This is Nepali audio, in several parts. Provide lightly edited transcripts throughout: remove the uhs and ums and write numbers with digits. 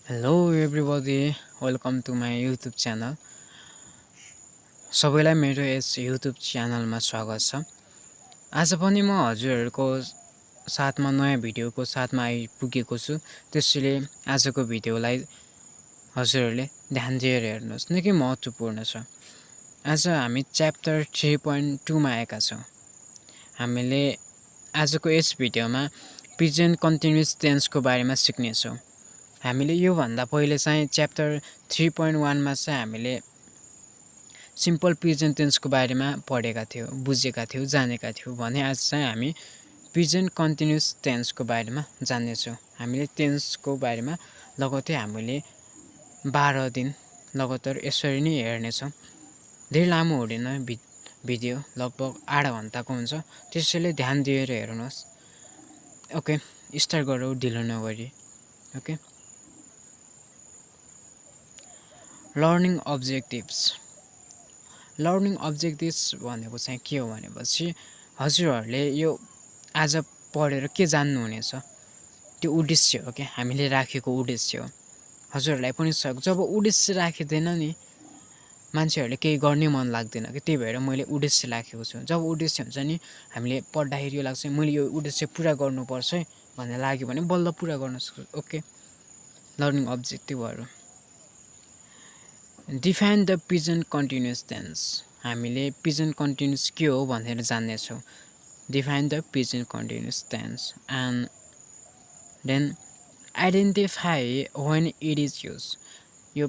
Hello everybody, welcome to my YouTube channel. सबैलाई मेरो यस YouTube च्यानलमा स्वागत छ। आज पनि म हजुरहरूको साथमा नयाँ भिडियोको साथमा आइपुगेको छु। त्यसैले आजको भिडियोलाई हजुरहरूले ध्यान दिएर हेर्नुहोस्, निकै महत्त्वपूर्ण छ। आज हामी च्याप्टर 3.2 मा आएका छौँ। हामीले आजको यस भिडियोमा प्रेजेन्ट कन्टिन्युअस टेन्सको बारेमा सिक्नेछौँ। हामीले योभन्दा पहिले चाहिँ च्याप्टर 3.1 मा चाहिँ हामीले सिम्पल प्रेजेन्ट टेन्सको बारेमा पढेका थियौँ, बुझेका थियौँ, जानेका थियौँ भने आज चाहिँ हामी प्रेजेन्ट कन्टिन्युअस टेन्सको बारेमा जान्नेछौँ। हामीले टेन्सको बारेमा लगत्तै हामीले 12 दिन लगातार यसरी नै हेर्नेछौँ। धेरै लामो हुँदैन भिडियो, लगभग आधा घन्टाको हुन्छ। त्यसैले ध्यान दिएर हेर्नुहोस्। ओके, स्टार्ट गरौँ ढिलो नगरी। Okay, learning objectives. Learning objectives भनेको चाहिँ के हो भनेपछि हजुरहरूले यो आज पढेर के जान्नुहुनेछ त्यो उद्देश्य हो क्या, हामीले राखेको उद्देश्य हो। हजुरहरूलाई पनि जब उद्देश्य राखिँदैन नि मान्छेहरूले केही गर्ने मन लाग्दैन कि, त्यही भएर मैले उद्देश्य राखेको छु। जब उद्देश्य हुन्छ नि हामीले पढ्दाखेरि यो लाग्छ मैले यो उद्देश्य पुरा गर्नुपर्छ है भन्ने लाग्यो भने बल्ल पुरा गर्न सक्छु। ओके, लर्निङ अब्जेक्टिभहरू। Define the present continuous tense. हामीले प्रेजेन्ट कन्टिन्युअस के हो भनेर जान्नेछौँ। Define the present continuous tense and then identify when it is use. यो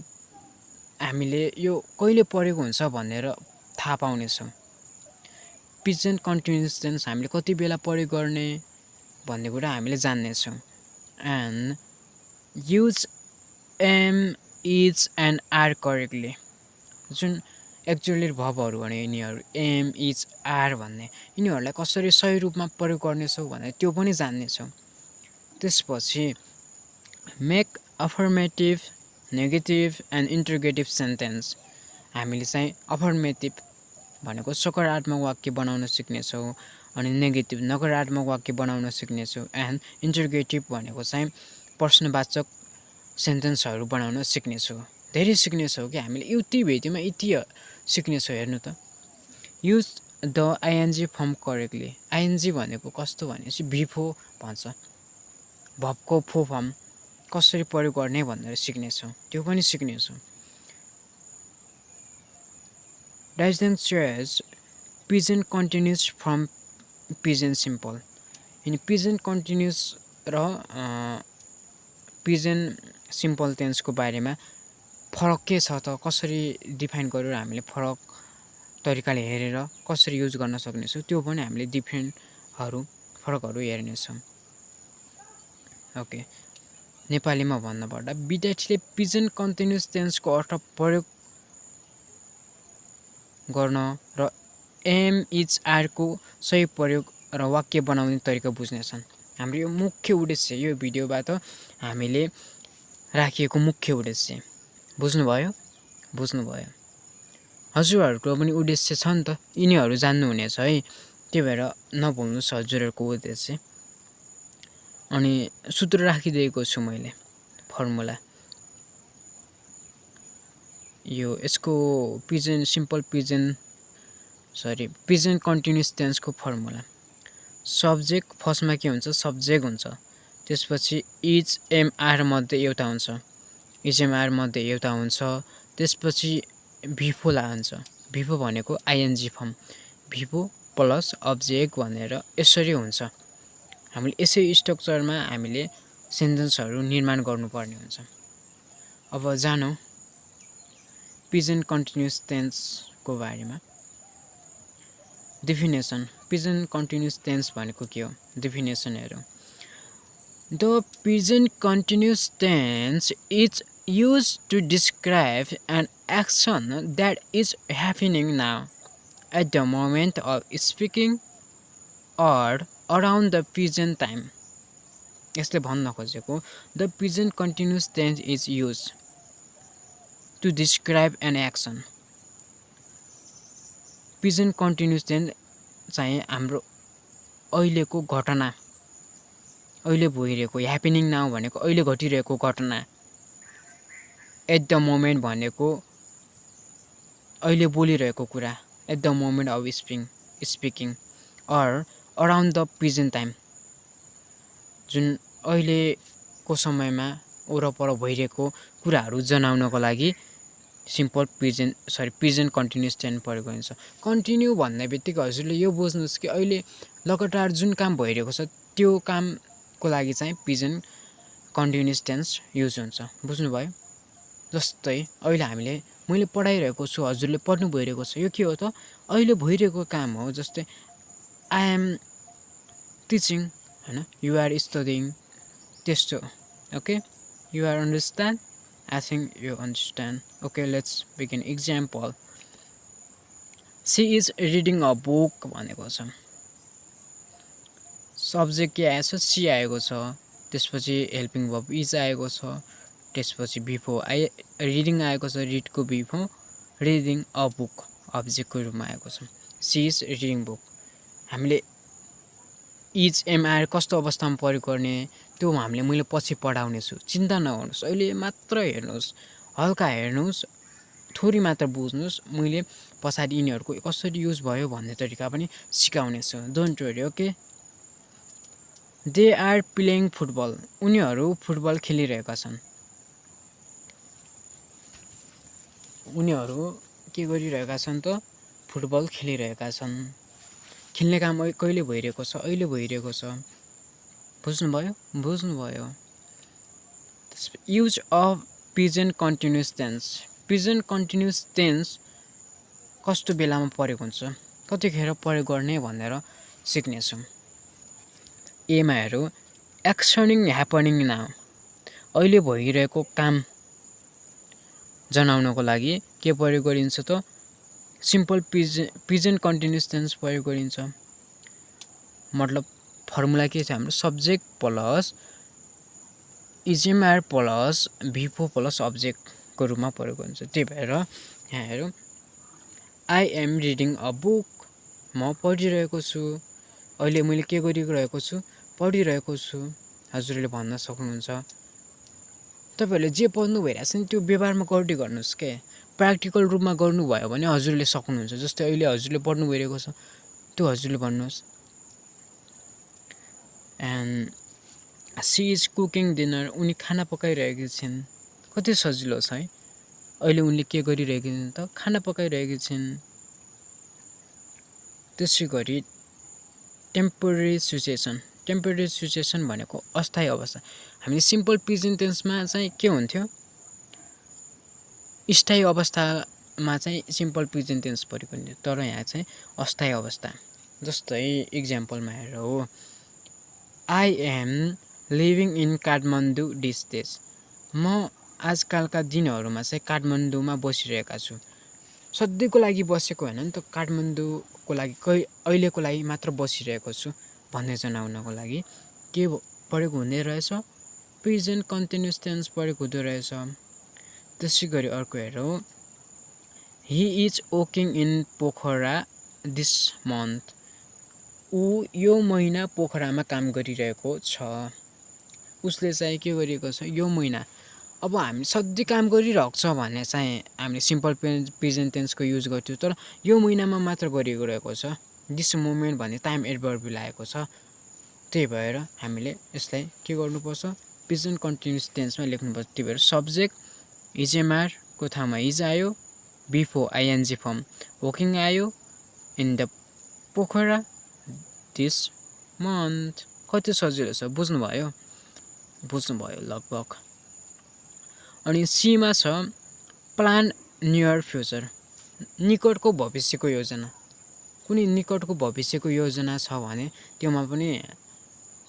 हामीले यो कहिले परेको हुन्छ भनेर थाहा पाउनेछौँ। प्रेजेन्ट कन्टिन्युअस टेन्स हामीले कति बेला प्रयोग गर्ने भन्ने कुरा हामीले जान्नेछौँ। And use am is and are correctly. जुन एक्जुअली भर्बहरू भने यिनीहरू एम इज आर भन्ने यिनीहरूलाई कसरी सही रूपमा प्रयोग गर्नेछौँ भनेर त्यो पनि जान्नेछौँ। त्यसपछि make affirmative, negative and interrogative sentence. हामीले चाहिँ अफर्मेटिभ भनेको सकारात्मक वाक्य बनाउन सिक्नेछौँ, अनि नेगेटिभ नकारात्मक वाक्य बनाउन सिक्नेछौँ, एन्ड इन्टरोगेटिभ भनेको चाहिँ प्रश्नवाचक सेन्टेन्सहरू बनाउन सिक्नेछौँ। धेरै सिक्नेछौँ कि हामीले यति भिडियोमा यति सिक्नेछौँ। हेर्नु त, use the ING form correctly. ING भनेको कस्तो भनेपछि भिफो भन्छ, भबको फो फर्म कसरी प्रयोग गर्ने भनेर सिक्नेछौँ, त्यो पनि सिक्नेछौँ। डाइजेन्ट चेज present continuous from present simple. अनि प्रेजेन्ट कन्टिन्युअस र प्रेजेन्ट सिम्पल टेन्सको बारेमा फरक के छ त, कसरी डिफाइन गरेर हामीले फरक तरिकाले हेरेर कसरी युज गर्न सक्नेछौँ त्यो पनि हामीले फरकहरू हेर्नेछौँ। ओके, नेपालीमा भन्नुपर्दा विद्यार्थीले प्रेजेन्ट कन्टिन्युअस टेन्सको अर्थ प्रयोग गर्न र एम इज आरको सही प्रयोग र वाक्य बनाउने तरिका बुझ्नेछन्। हाम्रो यो मुख्य उद्देश्य, यो भिडियोबाट हामीले राखिएको मुख्य उद्देश्य बुझ्नुभयो। हजुरहरूको पनि उद्देश्य छ नि त, यिनीहरू जान्नुहुनेछ है, त्यही भएर नभुल्नुहोस् हजुरहरूको उद्देश्य। अनि सूत्र राखिदिएको छु मैले, फर्मुला। यो यसको प्रेजेन्ट कन्टिन्युअस टेन्सको फर्मुला। सब्जेक्ट फर्स्टमा के हुन्छ, सब्जेक्ट हुन्छ। त्यसपछि इज एमआर मध्ये एउटा हुन्छ, इज एमआर मध्ये एउटा हुन्छ। त्यसपछि भिफो हुन्छ। भिफो भनेको आइएनजी फर्म, भिफो प्लस अब्जेक्ट भनेर यसरी हुन्छ। हामीले यसै स्ट्रक्चरमा हामीले सेन्टेन्सहरू निर्माण गर्नुपर्ने हुन्छ। अब जानौँ प्रेजेन्ट कन्टिन्युअस टेन्सको बारेमा। डेफिनेसन, प्रेजेन्ट कन्टिन्युअस टेन्स भनेको के हो, डेफिनेसन हेरौँ। The present continuous tense is used to describe an action that is happening now, at the moment of speaking, or around the present time. यसले भन्न खोजेको the present continuous tense is used to describe an action. present continuous tense चाहिँ हाम्रो अहिलेको घटना, अहिले भइरहेको, ह्यापनिङ नाउ भनेको अहिले घटिरहेको घटना एट द मोमेन्ट भनेको अहिले बोलिरहेको कुरा, at the moment of speaking or around the present time, जुन अहिलेको समयमा वरपर भइरहेको कुराहरू जनाउनको लागि सिम्पल प्रेजेन्ट कन्टिन्युस टेन्स प्रयोग गरिन्छ। कन्टिन्यू भन्ने बित्तिकै हजुरले यो बुझ्नुहोस् कि अहिले लगातार जुन काम भइरहेको छ त्यो कामको लागि चाहिँ प्रेजेन्ट कन्टिन्युस टेन्स युज हुन्छ। बुझ्नुभयो? जस्तै अहिले मैले पढाइरहेको छु, हजुरले पढ्नु भइरहेको छ, यो के हो त? अहिले भइरहेको काम हो। जस्तै आई एम टिचिङ, होइन, यु आर स्टडिङ, त्यस्तो। Okay, you are understand? I think you understand. Okay, let's begin. Example. She is reading a book भनेको छ। सब्जेक्ट के आएछ? सी आएको छ। त्यसपछि हेल्पिङ भर्ब इज आएको छ। त्यसपछि बिफोर रिडिङ आएको छ। रिडको बिफोर रिडिङ अ बुक अब्जेक्टको रूपमा आएको छ। She is reading book. हामीले इज एमआर कस्तो अवस्थामा प्रयोग गर्ने त्यो मैले पछि पढाउने छु, चिन्ता नगर्नुहोस्। अहिले मात्र हेर्नुहोस्, हल्का हेर्नुहोस्, थोरै मात्र बुझ्नुहोस्। मैले पछाडि यिनीहरूको कसरी युज भयो भन्ने तरिका पनि सिकाउने छु। Don't worry. Okay, they are playing football. उनीहरू फुटबल खेलिरहेका छन्। उनीहरू के गरिरहेका छन् त? फुटबल खेलिरहेका छन्। खेल्ने काम कहिले भइरहेको छ? अहिले भइरहेको छ। बुझ्नुभयो? Use of present continuous tense. Present continuous tense कस्तो बेलामा प्रयोग हुन्छ, कतिखेर प्रयोग गर्ने भनेर सिक्नेछौँ। एमा हेरौँ, एक्सनिङ ह्यापनिङ नाउ। अहिले भइरहेको काम जनाउनको लागि के प्रयोग गरिन्छ त? सिम्पल प्रेजेन्ट कन्टिन्युस टेन्स प्रयोग गरिन्छ। मतलब फर्मुला के छ हाम्रो? Subject plus is am are plus V four plus अब्जेक्टको रूपमा प्रयोग गरिन्छ। त्यही भएर यहाँ हेरौँ, I am reading a book. म पढिरहेको छु। अहिले मैले के गरिरहेको छु? पढिरहेको छु। हजुरले भन्न सक्नुहुन्छ। तपाईँहरूले जे पढ्नु भइरहेको छ नि त्यो व्यवहारमा गर्दै गर्नुहोस् के। प्र्याक्टिकल रूपमा गर्नुभयो भने हजुरले सक्नुहुन्छ। जस्तै अहिले हजुरले पढ्नु भइरहेको छ, त्यो हजुरले भन्नुहोस्। And she is cooking dinner. उनी खाना पकाइरहेकी छिन्। कति सजिलो छ है। अहिले उनले के गरिरहेकी छिन् त? खाना पकाइरहेकी छिन्। त्यसै गरी टेम्पोरेरी सिचुएसन। टेम्पोरेरी सिचुएसन भनेको अस्थायी अवस्था। हामीले सिम्पल प्रेजेन्ट टेन्समा चाहिँ के हुन्थ्यो? स्थायी अवस्थामा चाहिँ सिम्पल प्रेजेन्ट टेन्स प्रयोग हुन्थ्यो। तर यहाँ चाहिँ अस्थायी अवस्था। जस्तै इक्जाम्पलमा हेर हो, I am living in Kathmandu this days. म आजकलका दिनहरूमा चाहिँ काठमाडौँमा बसिरहेका छु। सधैँको लागि बसेको होइन नि त, काठमाडौँको लागि अहिलेको लागि मात्र बसिरहेको छु भन्ने जनाउनको लागि के प्रयोग हुने रहेछ? प्रेजेन्ट कन्टिन्युस टेन्स प्रयोग हुँदो रहेछ। त्यसै गरी अर्को हेरौँ, he is working in Pokhara this month. ऊ यो महिना पोखरामा काम गरिरहेको छ। उसले चाहिँ के गरिरहेको छ? यो महिना। अब हामी सधैँ काम गरिरहेको छ भने चाहिँ हामीले सिम्पल प्रेजेन्ट टेन्सको युज गर्थ्यौँ। तर यो महिनामा मात्र गरिरहेको छ। दिस मोमेन्ट भन्ने टाइम एडभर्ब लागेको छ। त्यही भएर हामीले यसलाई के गर्नुपर्छ? प्रेजेन्ट कन्टिन्युस टेन्समा लेख्नुपर्छ। त्यही भएर सब्जेक्ट इजएमआरको ठाउँमा इज आयो, बिफोर आइएनजी फर्म वर्किङ आयो, in the Pokhara this month. कति सजिलो छ। बुझ्नुभयो लगभग। अनि सीमा छ प्लान नियर फ्युचर। निकटको भविष्यको योजना। कुनै निकटको भविष्यको योजना छ भने त्योमा पनि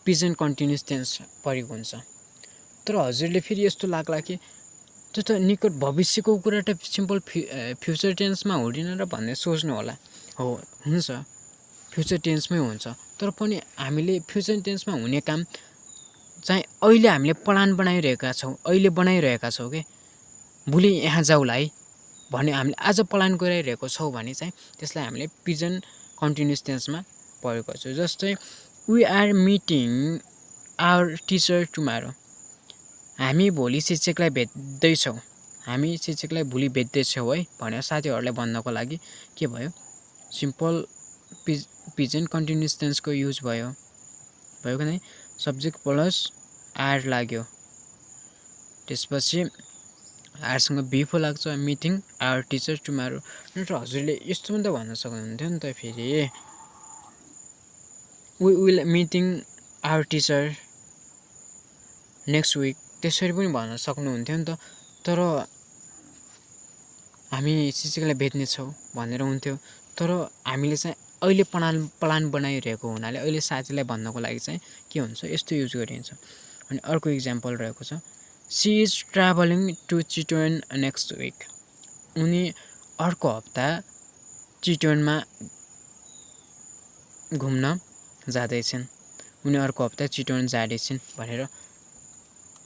प्रेजेन्ट कन्टिन्युस टेन्स प्रयोग हुन्छ। तर हजुरले फेरि यस्तो लाग्ला कि त्यो त निकट भविष्यको कुरा त सिम्पल फ्युचर टेन्समा हुँदैन र भन्ने सोच्नु होला। हो, हुन्छ, फ्युचर टेन्समै हुन्छ। तर पनि हामीले फ्युचर टेन्समा हुने काम चाहिँ अहिले हामीले प्लान बनाइरहेका छौँ, अहिले बनाइरहेका छौँ कि भोलि यहाँ जाउँला है भने हामीले आज प्लान गरिरहेको छौँ भने चाहिँ त्यसलाई हामीले प्रेजेन्ट कन्टिन्युस टेन्समा प्रयोग गर्छौँ। जस्तै we are meeting our teacher tomorrow. हामी भोलि शिक्षकलाई भेट्दैछौँ। हामी शिक्षकलाई भोलि भेट्दैछौँ है भनेर साथीहरूलाई भन्नको लागि के भयो, सिम्पल प्रेजेन्ट कन्टिन्युअस टेन्सको युज भयो कि नै, सब्जेक्ट प्लस आर लाग्यो, त्यसपछि आरसँग बिफो लाग्छ, मिटिङ आवर टिचर टुमारो। नत्र हजुरले यस्तो पनि त भन्न सक्नुहुन्थ्यो नि त, फेरि we will meeting our teacher next week, त्यसरी पनि भन्न सक्नुहुन्थ्यो नि त। तर हामी शिक्षकलाई भेट्नेछौँ भनेर हुन्थ्यो, तर हामीले चाहिँ अहिले प्लान बनाइरहेको हुनाले अहिले साथीलाई भन्नको लागि चाहिँ के हुन्छ, यस्तो युज गरिन्छ। अनि अर्को इक्जाम्पल रहेको छ, she is travelling to Chitwan next week, उनी अर्को हप्ता चितवनमा घुम्न जाँदैछन्, उनी अर्को हप्ता चितवन जाँदैछन् भनेर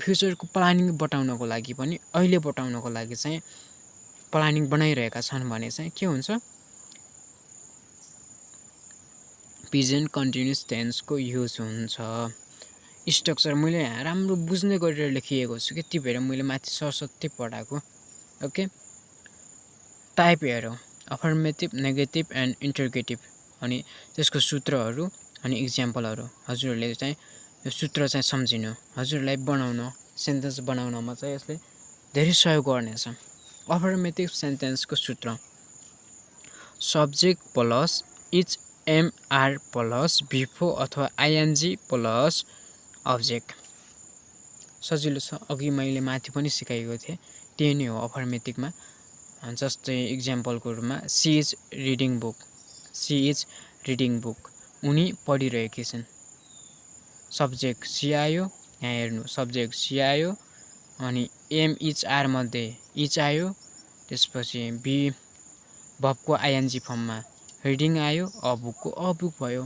फ्युचरको प्लानिङ बताउनको लागि पनि, अहिले बताउनको लागि चाहिँ प्लानिङ बनाइरहेका छन् भने चाहिँ के हुन्छ, प्रेजेन्ट कन्टिन्युअस टेन्सको युज हुन्छ। स्ट्रक्चर मैले यहाँ राम्रो बुझ्ने गरेर लेखिएको छु कि त्यही भएर मैले माथि सरस्वती पढाएको। ओके, टाइप हेरौँ, अफर्मेटिभ, नेगेटिभ एन्ड इन्टरगेटिभ, अनि त्यसको सूत्रहरू अनि इक्जाम्पलहरू। हजुरहरूले चाहिँ यो सूत्र चाहिँ सम्झिनु, हजुरहरूलाई बनाउन, सेन्टेन्स बनाउनमा चाहिँ यसले धेरै सहयोग गर्नेछ। अफर्मेटिभ सेन्टेन्सको सूत्र, subject plus is am are plus v four अथवा आइएनजी प्लस अब्जेक्ट। सजिलो छ, अघि मैले माथि पनि सिकाएको थिएँ, त्यही नै हो अफर्मेटिभमा। जस्तै इक्जाम्पलको रूपमा she is reading book, she is reading book, उनी पढिरहेकी छिन्। सब्जेक्ट सी आयो, यहाँ हेर्नु सब्जेक्ट सी आयो, अनि एम इच आर मध्ये इच आयो, त्यसपछि बी भबको आइएनजी फर्ममा रिडिङ आयो, बुकको बुक भयो।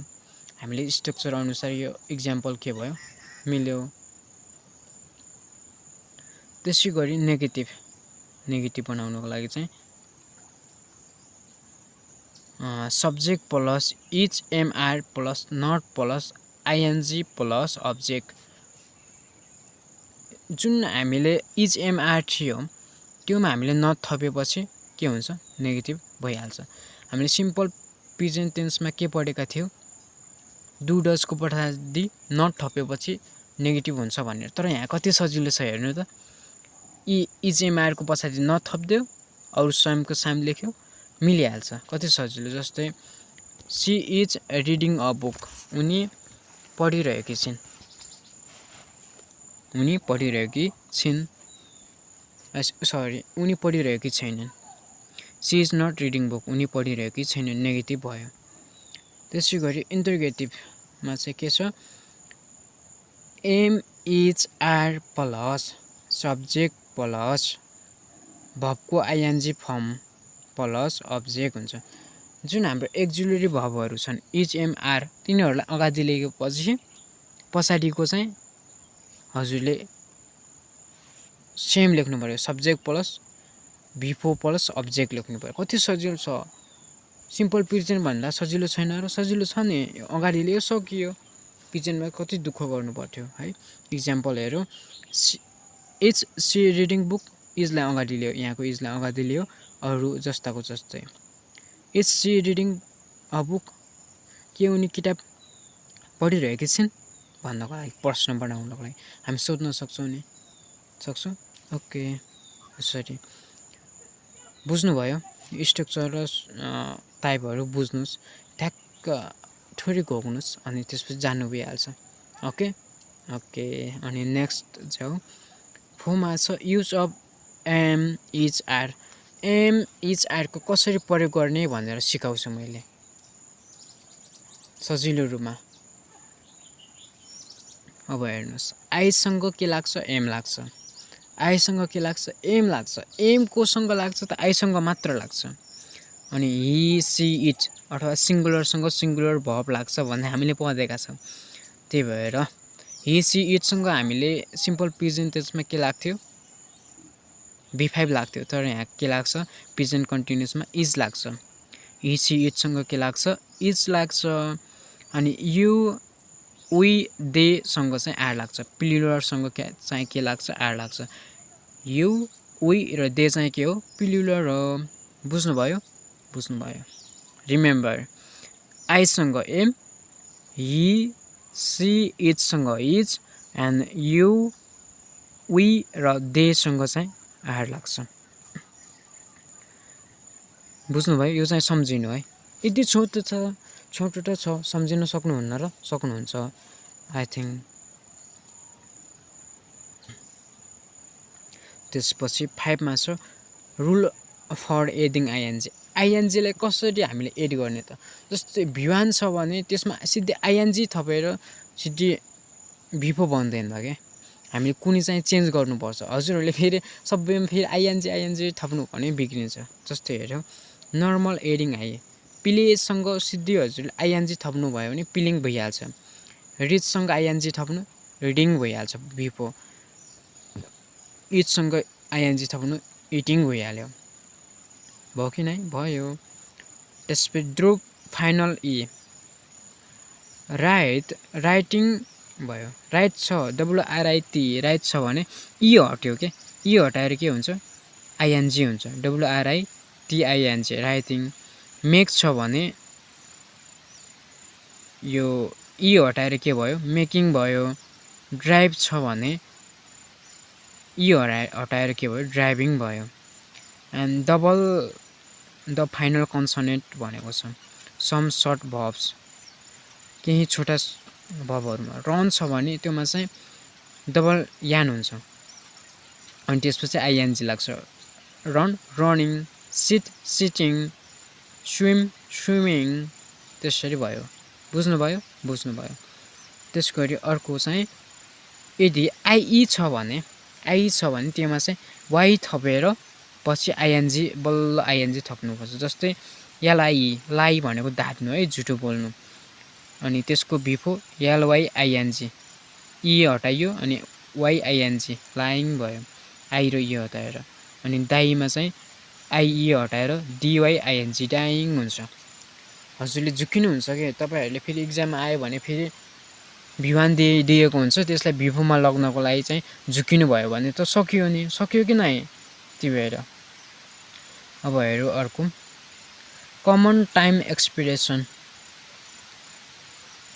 हामीले स्ट्रक्चर अनुसार यो इक्जाम्पल के भयो, मिल्यो। त्यसै गरी नेगेटिभ बनाउनको लागि चाहिँ subject plus is am are plus not plus ING plus object. जुन हामीले इच एमआर थियो त्योमा हामीले नट थपेपछि के हुन्छ, नेगेटिभ भइहाल्छ। हामीले सिम्पल प्रेजेन्ट टेन्समा के पढेका थियौँ, डु डजको पछाडि नट थपेपछि नेगेटिभ हुन्छ भनेर। तर यहाँ कति सजिलो छ हेर्नु त, इच एमआरको पछाडि नट थपिदियो, अरू स्वयंको साम लेख्यो, मिलिहाल्छ, कति सजिलो। जस्तै she is reading a book, उनी पढिरहेकी छिन्, उनी पढिरहेकी छैनन्। She is not reading book, उनी पढिरहेकी छैनन्, नेगेटिभ भयो। त्यसै गरी इन्टरगेटिभमा चाहिँ के छ, am is are plus subject plus भबको आइएनजी फर्म प्लस अब्जेक्ट हुन्छ। जुन हाम्रो एक्जुलरी भबहरू छन् इच एम आर, तिनीहरूलाई अगाडि लेखेपछि पछाडिको चाहिँ हजुरले सेम लेख्नु पर्यो, सब्जेक्ट प्लस बिफो प्लस अब्जेक्ट लेख्नु पर्यो। कति सजिलो छ, सिम्पल प्रेजेन्ट भन्दा सजिलो छैन र? सजिलो छ नि, अगाडि ल्यायो सकियो। प्रेजेन्टमा कति दुःख गर्नु पर्थ्यो है। इक्जाम्पल हेरौँ, इज सी रिडिङ बुक, इजलाई अगाडि ल्यायो, यहाँको इजलाई अगाडि ल्यायो, अरू जस्ताको जस्तै। Is she reading a book, के उनी किताब पढिरहेकी छिन् भन्नको लागि, प्रश्न बनाउनको लागि हामी सोध्न सक्छौँ नि, सक्छौँ। ओके, यसरी बुझ्नुभयो, स्ट्रक्चर र टाइपहरू बुझ्नुहोस्, ठ्याक्क थोरै घोक्नुहोस्, अनि त्यसपछि जान्नु भइहाल्छ। ओके, अनि नेक्स्ट जाउँ, फोमा छ use of am is are. Am is आरको कसरी प्रयोग गर्ने भनेर सिकाउँछु मैले सजिलो रूपमा। अब हेर्नुहोस्, आईसँग के लाग्छ, एम लाग्छ, आईसँग के लाग्छ, एम लाग्छ। एम कोसँग लाग्छ त आईसँग मात्र लाग्छ। अनि हि सी इट अथवा सिङ्गुलरसँग सिङ्गुलर भर्ब लाग्छ भन्ने हामीले पढेका छौँ। त्यही भएर हि सी इटसँग हामीले सिम्पल प्रेजेन्ट टेन्समा के लाग्थ्यो, B5 लाग्थ्यो, तर यहाँ के लाग्छ, प्रेजेन्ट कन्टिन्युअसमा इज लाग्छ। हि सी इटसँग के लाग्छ, इज लाग्छ। अनि यु वी देसँग चाहिँ आर लाग्छ। प्लुरलसँग चाहिँ के लाग्छ, आर लाग्छ। यु वी र दे चाहिँ के हो प्लुरल हो बुझ्नुभयो रिमेम्बर आईसँग एम हि सी इटसँग इज एन्ड यु वी र देसँग चाहिँ आर लाग्छ बुझ्नुभयो यो चाहिँ सम्झिनु है यति छोटो छ सम्झिन सक्नुहुन्न र सक्नुहुन्छ आई थिङ्क त्यसपछि 5 मा छ रुल फर एडिङ आइएनजीलाई कसरी हामीले एड गर्ने त जस्तै भिवान छ भने त्यसमा सिधै आइएनजी थपेर सिधै भिफो बन्दैन क्या हामीले कुनै चाहिँ चेन्ज गर्नुपर्छ हजुरहरूले फेरि सबैमा फेरि आइएनजी थप्नु भने बिग्रिन्छ जस्तै हेरौँ नर्मल एडिङ आए प्लेसँग सिधै हजुरले आइएनजी थप्नु भयो भने प्लिङ भइहाल्छ रिचसँग आइएनजी थप्नु रिडिङ भइहाल्छ भिफो इटसँग आइएनजी थप्नु इटिङ भइहाल्यो भयो कि नै भयो त्यसपछि ड्रुप फाइनल इ राइटिङ भयो राइट छ WRIT राइट छ भने इ हट्यो के इ हटाएर के हुन्छ आइएनजी हुन्छ WRITING राइटिङ मेक छ भने यो इ हटाएर के भयो मेकिङ भयो ड्राइभ छ भने इ हटाएर के भयो ड्राइभिङ भयो and double the final consonant भनेको छ सम सर्ट भर्ब्स केही छोटा भर्बहरूमा रन छ भने त्योमा चाहिँ डबल यान हुन्छ अनि त्यसपछि आइएनजी लाग्छ run running sit sitting swimming त्यसरी भयो बुझ्नुभयो त्यस गरी अर्को चाहिँ यदि आइई छ भने त्योमा चाहिँ वाइ थपेर पछि आइएनजी बल्ल आइएनजी थप्नुपर्छ जस्तै लाई भनेको धाप्नु है झुटो बोल्नु अनि त्यसको बिफो LYING इ हटाइयो अनि YING लाइङ भयो आई र इ हटाएर अनि दाइमा चाहिँ आइई हटाएर DYING डाइङ हुन्छ हजुरले झुक्किनुहुन्छ के तपाईँहरूले फेरि इक्जाममा आयो भने फेरि भिवान दिएको हुन्छ त्यसलाई भिफोमा लग्नको लागि चाहिँ झुक्किनु भयो भने त सकियो कि नै ती भएर अब हेरौँ अर्को कमन टाइम एक्सप्रेसन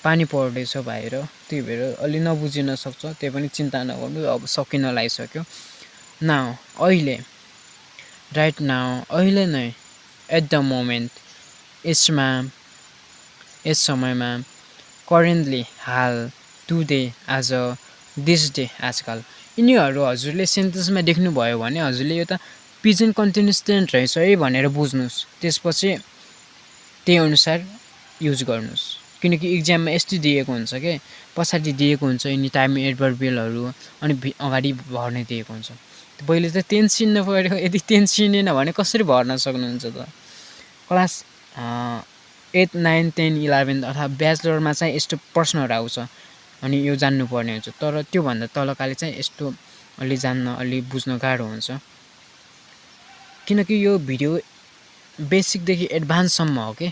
पानी पर्दैछ बाहिर त्यही भएर अलि नबुझिन सक्छ त्यही पनि चिन्ता नगर्नु अब सकिन लागिसक्यो नाउ अहिले राइट नाउ अहिले नै एट द मोमेन्ट यस समयमा करेन्टली हाल टुडे आज दिस डे आजकल यिनीहरू हजुरले सेन्टेन्समा देख्नुभयो भने हजुरले यो त प्रेजेन्ट कन्टिन्युअस टेन्स रहेछ है भनेर बुझ्नुहोस् त्यसपछि त्यही अनुसार युज गर्नुहोस् किनकि इक्जाममा यस्तो दिएको हुन्छ के पछाडि दिएको हुन्छ यिनी टाइम एडभर्बियलहरू अनि अगाडि भर्ने दिएको हुन्छ पहिले त टेन्स चिन्नु पऱ्यो यदि टेन्स चिनेन भने कसरी भर्न सक्नुहुन्छ त क्लास 8, 9, 10, 11 अथवा ब्याचलरमा चाहिँ यस्तो प्रश्नहरू आउँछ अनि यो जान्नुपर्ने हुन्छ तर त्योभन्दा तलकाले चाहिँ यस्तो अलि जान्न अलि बुझ्न गाह्रो हुन्छ किनकि यो भिडियो बेसिकदेखि एडभान्ससम्म हो के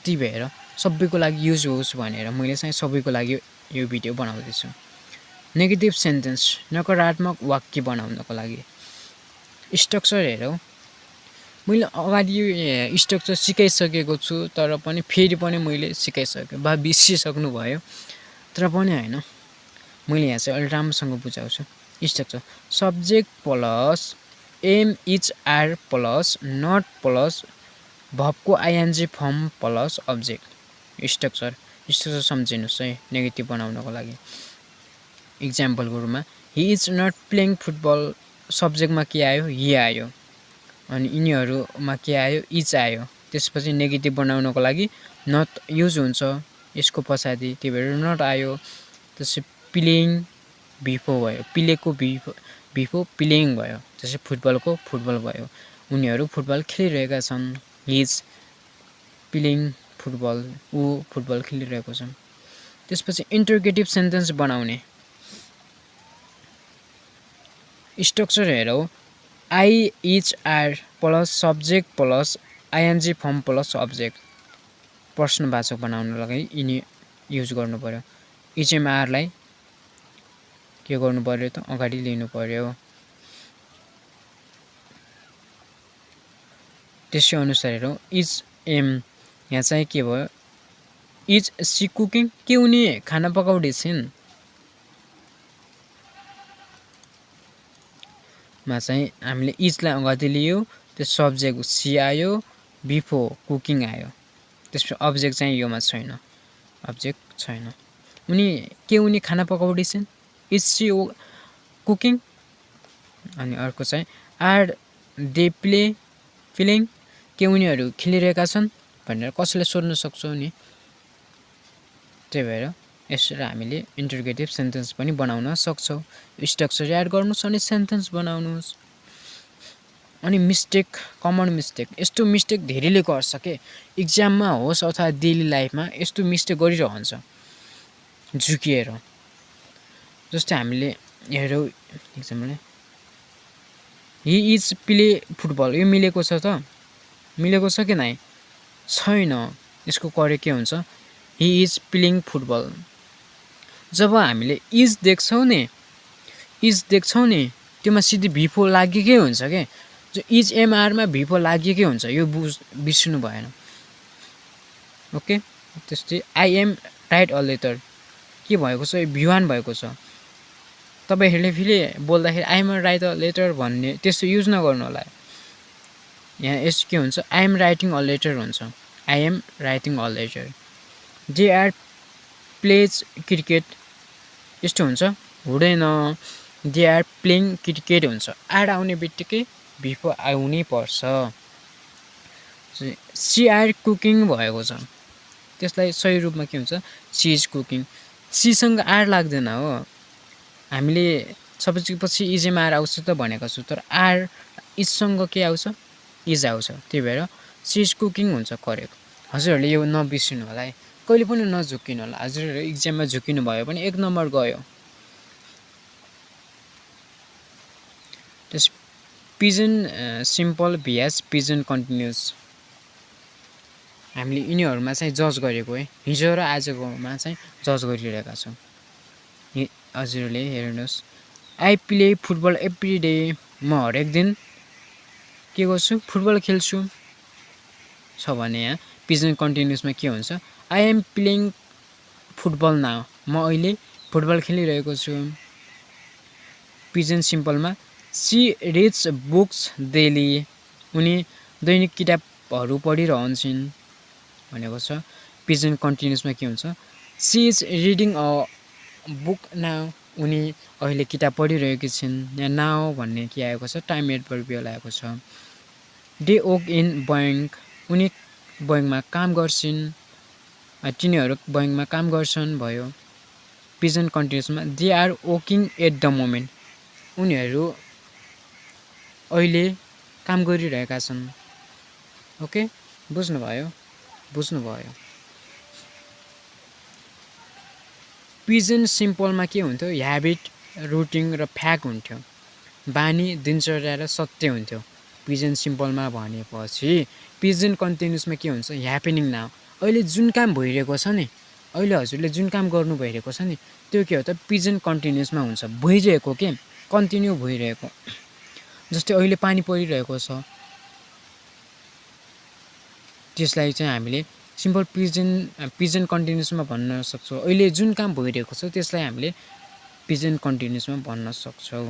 त्यही भएर सबैको लागि युज होस् भनेर मैले चाहिँ सबैको लागि यो भिडियो बनाउँदैछु नेगेटिभ सेन्टेन्स नकारात्मक वाक्य बनाउनको लागि स्ट्रक्चर हेरौँ मैले अगाडि स्ट्रक्चर सिकाइसकेको छु तर पनि फेरि पनि मैले सिकाइसकेँ बा बिर्सिसक्नु भयो तर पनि होइन मैले यहाँ चाहिँ अलि राम्रोसँग बुझाउँछु structure subject plus MHR plus not plus भबको ING form plus object structure सम्झिनुहोस् है नेगेटिभ बनाउनको लागि इक्जाम्पलको रूपमा he is not playing football सब्जेक्टमा के आयो हि आयो अनि यिनीहरूमा के आयो इज आयो त्यसपछि नेगेटिभ बनाउनको लागि नट युज हुन्छ यसको पछाडि त्यही भएर नट आयो त्यसपछि प्लेइङ भिफो भयो प्लेको भिफो प्लेइङ भयो जस्तै फुटबलको फुटबल भयो उनीहरू फुटबल खेलिरहेका छन् हिज प्लेइङ फुटबल ऊ फुटबल खेलिरहेको छ त्यसपछि इन्टरगेटिभ सेन्टेन्स बनाउने स्ट्रक्चर हेरौँ IHR plus subject plus ING form plus object प्रश्नवाचक बनाउनको लागि यिनी युज गर्नु पर्यो इचएमआरलाई के गर्नु पर्यो त अगाडि लिनु पर्यो त्यसै अनुसार हेरौँ इज एम यहाँ चाहिँ के भयो इज सी कुकिङ के उनी खाना पकाउँदैछिन् मा चाहिँ हामीले इजलाई अगाडि लियो त्यो सब्जेक्ट सी आयो बिफोर कुकिङ आयो त्यसपछि अब्जेक्ट चाहिँ योमा छैन अब्जेक्ट छैन उनी खाना पकाउँदैछिन् इज सी कुकिङ अनि अर्को चाहिँ आर दे प्लेइङ के उनीहरू खेलिरहेका छन् भनेर कसैले सोध्न सक्छौँ नि त्यही भएर यसरी हामीले इन्टरगेटिभ सेन्टेन्स पनि बनाउन सक्छौँ स्ट्रक्चर एड गर्नुहोस् अनि सेन्टेन्स बनाउनुहोस् अनि मिस्टेक कमन मिस्टेक यस्तो मिस्टेक धेरैले गर्छ के इक्जाममा होस् अथवा डेली लाइफमा यस्तो मिस्टेक गरिरहन्छ झुकिएर जस्तै हामीले हेरौँ example he is play football यो मिलेको छ त मिलेको छ कि नाइ छैन यसको करेक्ट के हुन्छ हि इज प्लेइङ फुटबल जब हामीले इज देख्छौँ नि त्योमा सिधै भिफो लागेकै हुन्छ के जो इज एमआरमा भिफो लागेकै हुन्छ यो बिर्सिनु भएन ओके त्यस्तै आइएम राइट अ लेटर के भएको छ भिवान भएको छ तपाईँहरूले फेरि बोल्दाखेरि आइएम राइट अ लेटर भन्ने त्यस्तो युज नगर्नु होला यहाँ यस्तो के हुन्छ आइएम राइटिङ अ लेटर हुन्छ I'm writing a letter they are plays cricket यस्तो हुन्छ हुँदैन दे आर प्लेइङ क्रिकेट हुन्छ आड आउने बित्तिकै भिफो आउनै पर्छ सी आर कुकिङ भएको छ त्यसलाई सही रूपमा के हुन्छ सी इज कुकिङ सीसँग आर लाग्दैन हो हामीले सबै पछि इजमा आर आउँछ त भनेको छु तर आर इजसँग के आउँछ इज आउँछ त्यही भएर सी इज कुकिङ हुन्छ करेक्ट हजुरहरूले यो नबिर्सिनु होला है कहिले पनि नझुक्किनु होला हजुरहरू इक्जाममा झुक्किनु भयो भने 1 नम्बर गयो त्यस pigeon simple VS pigeon continuous हामीले यिनीहरूमा चाहिँ जज गरेको है हिजो र आजकोमा चाहिँ जज गरिरहेका छौँ हजुरहरूले हेर्नुहोस् I play football every day म हरेक दिन के गर्छु फुटबल खेल्छु छ भने यहाँ पिजन कन्टिन्युसमा के हुन्छ I am playing football now म अहिले फुटबल खेलिरहेको छु पिजन सिम्पलमा सी रिड्स बुक्स डेली उनी दैनिक किताबहरू पढिरहन्छन् भनेको छ पिजन कन्टिन्युसमा के हुन्छ she is reading a book now उनी अहिले किताब पढिरहेकी छिन् यहाँ नाउ भन्ने के आएको छ टाइम एडभर्बियल आएको छ दे वर्क इन बैंक उनी बैंकमा काम गर्छिन् तिनीहरू बैंकमा काम गर्छन् भयो पिजन कन्टिन्युसमा they are working at the moment उनीहरू अहिले काम गरिरहेका छन् ओके बुझ्नुभयो पिजन सिम्पलमा के हुन्थ्यो ह्याबिट रुटिन र फ्याक्ट हुन्थ्यो बानी दिनचर्या र सत्य हुन्थ्यो पिजन सिम्पलमा भनेपछि पिजन कन्टिन्युसमा के हुन्छ ह्यापनिङ नाउ अहिले जुन काम भइरहेको छ नि अहिले हजुरले जुन काम गर्नु भइरहेको छ नि त्यो के हो त पिजन कन्टिन्युसमा हुन्छ भइरहेको के कन्टिन्यू भइरहेको जस्तै अहिले पानी परिरहेको छ त्यसलाई चाहिँ हामीले सिम्पल पिजन कन्टिन्युसमा भन्न सक्छौँ अहिले जुन काम भइरहेको छ त्यसलाई हामीले पिजन कन्टिन्युसमा भन्न सक्छौँ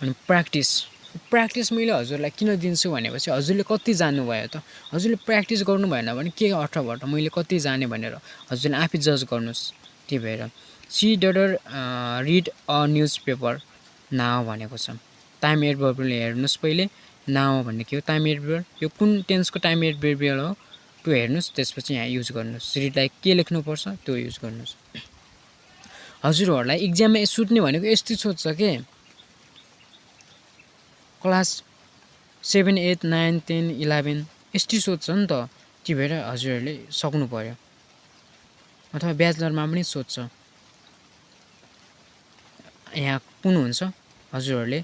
अनि प्र्याक्टिस मैले हजुरलाई किन दिन्छु भनेपछि हजुरले कति जान्नुभयो त हजुरले प्र्याक्टिस गर्नु भएन भने के अर्थबाट मैले कति जाने भनेर हजुरले आफै जज गर्नुहोस् त्यही भएर सी डडर read a newspaper now भनेको छ टाइम एडभर्बियल हेर्नुहोस् पहिले नाउ भन्ने के हो टाइम एडभर्बियल यो कुन टेन्सको टाइम एडभर्बियल हो त्यो हेर्नुहोस् त्यसपछि यहाँ युज गर्नुहोस् रिडलाई के लेख्नुपर्छ त्यो युज गर्नुहोस् हजुरहरूलाई इक्जाममा सुट्ने भनेको यस्तै सोध्छ के क्लास 7, 8, 9, 10, 11 यस्तै सोध्छ नि त त्यही भएर हजुरहरूले सक्नु पर्यो अथवा ब्याचलरमा पनि सोध्छ यहाँ कुन हुन्छ हजुरहरूले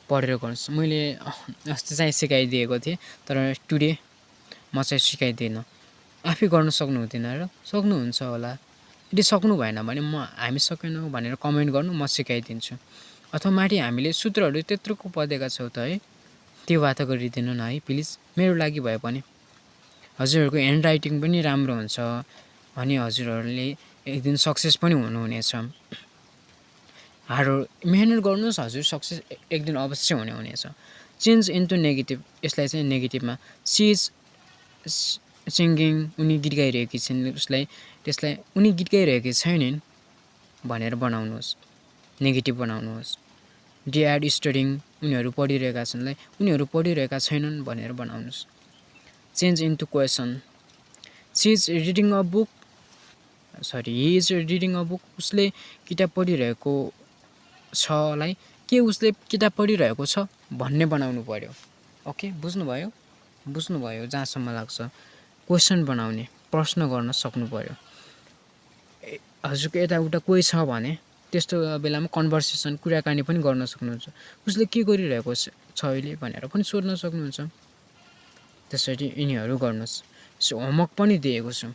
पढेर गर्नुहोस् मैले अस्ति चाहिँ सिकाइदिएको थिएँ तर टुडे म चाहिँ सिकाइदिनँ आफै गर्न सक्नुहुँदैन र सक्नुहुन्छ होला यदि सक्नु भएन भने हामी सकेनौँ भनेर कमेन्ट गर्नु म सिकाइदिन्छु अथवा माथि हामीले सूत्रहरू त्यत्रोको पढेका छौँ त है त्यो वाता गरिदिनु न है प्लिज, मेरो लागि भए पनि। हजुरहरूको ह्यान्ड राइटिङ पनि राम्रो हुन्छ अनि हजुरहरूले एक दिन सक्सेस पनि हुनुहुनेछ। मेहनत गर्नुहोस्, हजुर सक्सेस एक दिन अवश्य हुनेछ। चेन्ज इन्टु नेगेटिभ, यसलाई चाहिँ नेगेटिभमा सी इज सिङ्गिङ, उनी गीत गाइरहेकी छिन्, त्यसलाई उनी गीत गाइरहेकी छैनन् भनेर बनाउनुहोस्, नेगेटिभ बनाउनुहोस्। दे आर स्टडिङ, उनीहरू पढिरहेका छन्, उनीहरू पढिरहेका छैनन् भनेर बनाउनुहोस्। Change into question, she is reading a book, he is reading a book, उसले किताब पढिरहेको छलाई के उसले किताब पढिरहेको छ भन्ने बनाउनु पर्यो। ओके, बुझ्नुभयो जहाँसम्म लाग्छ। क्वेसन बनाउने, प्रश्न गर्न सक्नु पर्यो। हजुरको यताउता कोही छ भने त्यस्तो बेलामा कन्भर्सेसन, कुराकानी पनि गर्न सक्नुहुन्छ। उसले के गरिरहेको छ अहिले भनेर पनि सोध्न सक्नुहुन्छ। त्यसरी यिनीहरू गर्नुहोस्। होमवर्क पनि दिएको छु,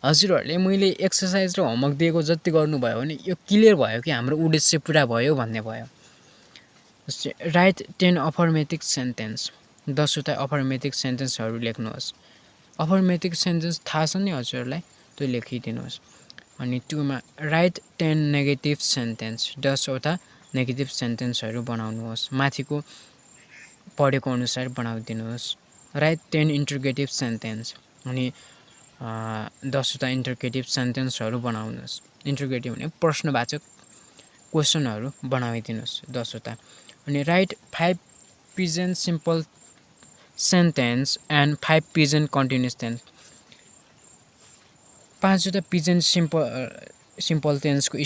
हजुरहरूले मैले एक्सर्साइज र होमवर्क दिएको जति गर्नुभयो भने यो क्लियर भयो कि हाम्रो उद्देश्य पुरा भयो भन्ने भयो। राइट 10 अफर्मेटिभ सेन्टेन्स, 10वटा अफर्मेटिभ सेन्टेन्सहरू लेख्नुहोस्। अफर्मेटिभ सेन्टेन्स थाहा छ नि हजुरहरूलाई, त्यो लेखिदिनुहोस्। अनि 2मा राइट 10 नेगेटिभ सेन्टेन्स, 10वटा नेगेटिभ सेन्टेन्सहरू बनाउनुहोस्। माथिको पढेको अनुसार बनाइदिनुहोस्। राइट 10 इन्टरगेटिभ सेन्टेन्स, अनि 10वटा इन्टरगेटिभ सेन्टेन्सहरू बनाउनुहोस्। इन्टरगेटिभ भने प्रश्नवाचक क्वेसनहरू बनाइदिनुहोस् 10वटा। अनि write 5 present simple sentence and 5 present continuous tense, 5वटा प्रेजेन्ट सिम्पल टेन्सको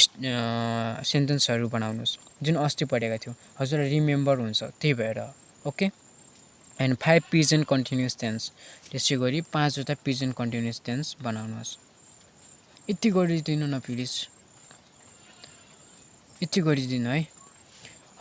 सेन्टेन्सहरू बनाउनुहोस् जुन अस्ति पढेका थियौँ। हजुरलाई रिमेम्बर हुन्छ त्यही भएर। Okay, and 5 present continuous tense, त्यसै गरी 5वटा प्रेजेन्ट कन्टिन्युस टेन्स बनाउनुहोस्। यति गरिदिनु न प्लिज, यति गरिदिनु है।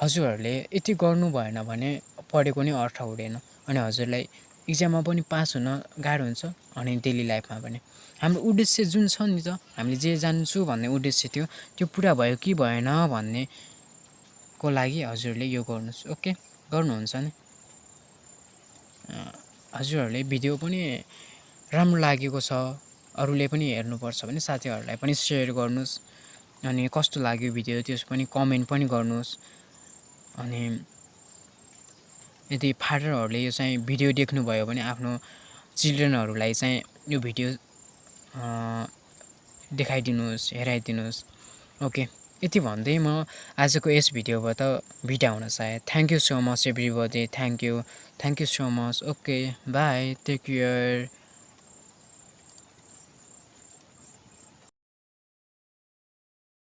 हजुरहरूले यति गर्नु भएन भने पढेको नै अर्थ हुँदैन अनि हजुरलाई इक्जाममा पनि पास हुन गाह्रो हुन्छ अनि डेली लाइफमा पनि। हाम्रो उद्देश्य जुन छ नि त, हामीले जे जान्छु भन्ने उद्देश्य थियो, त्यो पुरा भयो कि भएन भन्नेको लागि हजुरले यो गर्नुहोस्। ओके, गर्नुहुन्छ नि? हजुरहरूले भिडियो पनि राम्रो लागेको छ, अरूले पनि हेर्नुपर्छ भने साथीहरूलाई पनि सेयर गर्नुहोस्। अनि कस्तो लाग्यो भिडियो त्यस पनि कमेन्ट पनि गर्नुहोस्। अनि यदि फादरहरूले यो चाहिँ भिडियो देख्नुभयो भने आफ्नो चिल्ड्रेनहरूलाई चाहिँ यो भिडियो देखाइदिनुहोस्, हेराइदिनुहोस्। ओके, यति भन्दै म आजको यस भिडियोबाट बिदा हुन चाहे। Thank you so much everybody, thank you so much. Okay, bye, take care.